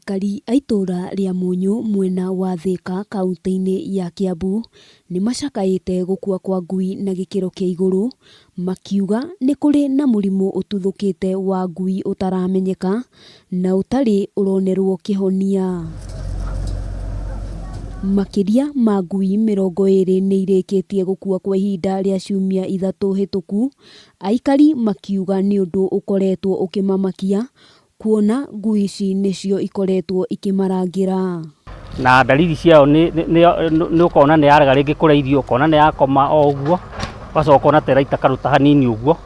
Aikari a itũũra rĩa Mũnyũ mwena wa Thĩka kauntĩ-inĩ ya Kĩambu nĩ macakaĩte gũkua kwa ngui na gĩkĩro kĩa igũrũ, makiuga nĩ kũrĩ na mũrimũ ũtuthũkĩte wa ngui ũtaramenyeka na ũtarĩ ũronerwo kĩhonia. Makĩria ma ngui 20 nĩ irĩkĩtie gũkua kwa ihinda rĩa ciumia 3 hĩtũku, aikari makiuga nĩ ũndũ ũkoretwo ũkĩmamakia kuona ngui ici nĩcio ikoretwo ikĩmarangĩra. Na ndariri ciayo nĩ ũkona nĩ yarega rĩngĩ kũrĩa irio, ũkona nĩ yakoma o ũguo, ũgacoka ũkona ta ĩraita karuta hanini ũguo,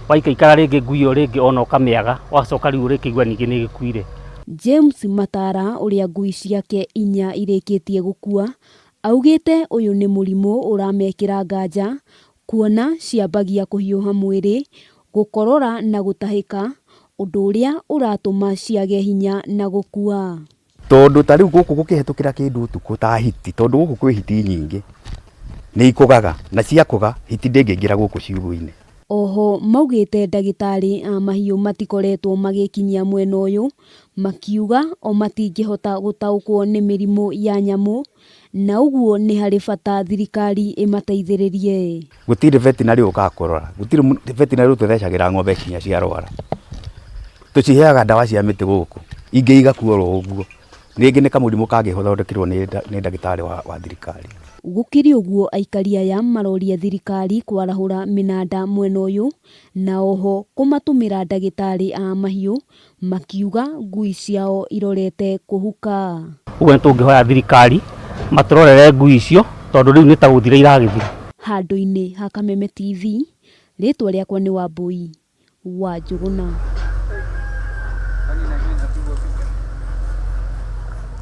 waikaikara rĩngĩ ngui ĩyo rĩngĩ ona ũkamĩaga, ũgacoka rĩu ũrĩkĩigua ningĩ nĩ ĩgĩkuire. James Matara ũrĩa ngui ciake 4 irĩkĩtie gũkua, augĩte ũyũ nĩ mũrimũ ũramekĩra nganja kuona ciambagia kũhiũha mwĩrĩ, gũkorora na gũtahĩka, ũndũ ũrĩa ũratũma ciage hinya na gũkua. Tondũ ta rĩu gũkũ gũkĩhetũkĩra kĩndũ ũtukũ ta hiti, tondũ gũkũ kwĩ hiti nyingĩ, nĩ ikũgaga, na ciakũga hiti ndĩngĩingĩra gũkũ ciugũ-inĩ. Oho maugĩte ndagĩtarĩ a mahiũ matikoretwo magĩkinyia mwena ũyũ, makiuga o matingĩhota gũtaũkwo nĩ mĩrimũ ya nyamũ, na ũguo nĩ harĩ bata thirikari ĩmateithĩrĩrie. Gũtirĩ veterinary ũkaga kũrora, gũtirĩ veterinary ũtũthecagĩra ng'ombe kinya ciarwara. Tũciheaga ndawa cia mĩtĩ gũkũ, ingĩ igakua oro ũguo. Rĩngĩ nĩ kamũrimũ kangĩthondekerwo nĩ ndagĩtarĩ wa thirikari. Gũkĩrĩ ũguo aikari aya maroria thirikari kwarahũra mĩnanda mwena ũyũ na oho kũmatũmĩra ndagĩtarĩ a mahiũ makiuga ngui ciao irorete kũhuka. Ũguo nĩ tũngĩhoya thirikari matũrorere ngui icio tondũ rĩu nĩ ta gũthira iragĩthira. Handũ-inĩ ha Kameme TV, rĩtwa rĩakwa nĩ Wambui wa Njũgũna.